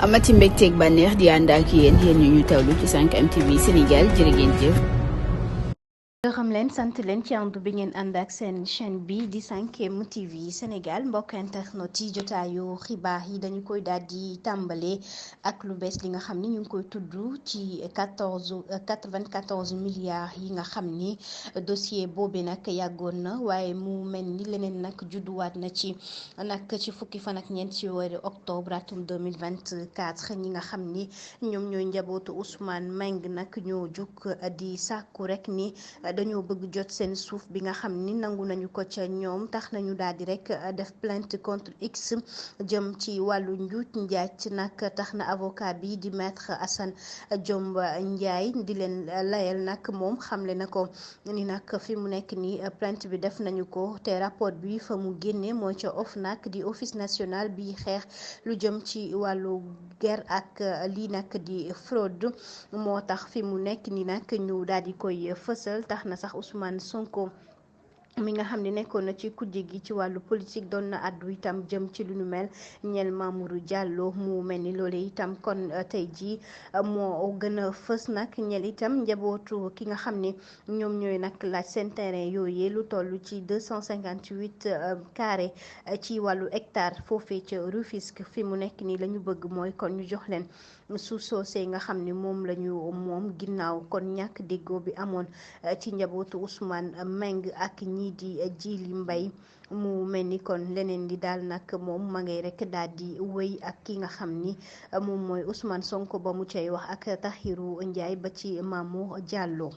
amati mbégteeg bànneex di ànd ak yéen ñu tawlu ci 5M TV Sénégal jërë ngeen jëf. gërëm leen sant leen ci ànd bi ngeen ànd ak seen chaîne bi di 5M TV Sénégal mbokk internet yi jotaayu xibaar yi dañu koy daal di tàmbale ak lu bees li nga xam ni ñu ngi koy tudd ci 94 milliards yi nga xam ni dossier boobi nag yàggoon na waaye mu mel ni leneen nag judduwaat na ci nag ci fukki fan ak ñeent ci weeru octobre atum 2024 ñi nga xam ni ñoom ñooy njabootu Ousmane Mbengue nag ñoo jug di sàkku rek ni dañoo bëgg jot seen suuf bi nga xam ni nangu nañu ko ca ñoom tax nañu daal di rek def plainte contre X jëm ci wàllu njuuj njaaj nag tax na avocat bi di maître Assane Diomba Ndiaye di leen layal nag moom xamle na ko ni nag fi mu nekk ni plainte bi def nañu ko te rapport bi fa mu génne mooy ca OFNAC di office national bi xeex lu jëm ci wàllu guerre ak lii nag di fraude moo tax fi mu nekk ni nag ñu daal di koy fësal tax na sax Ousmane Sonko mi nga xam ne nekkoon na ci kujje gi ci wàllu politique doon na àddu itam jëm ci lu nu mel ñeel Mamour Diallo mu mel ni loole itam kon tey jii moo gën a fës nag ñeel itam njabootu ki nga xam ne ñoom ñooy nag laaj seen terrain yooyu lu toll ci 258 carré ci wàllu hectare foofee ca Rufisque fi mu nekk nii la ñu bëgg mooy kon ñu jox leen suuf soosee nga xam ne moom la ñu moom ginnaaw kon ñàkk déggoo bi amoon ci njabootu Ousmane Mbengue ak ñii di Djily Mbaye mu mel ni kon leneen li daal nag moom ma ngay rek daal di wéy ak ki nga xam ni moom mooy Ousmane Sonko ba mu cay wax ak Tahirou Ndiaye ba ci Mamour Diallo.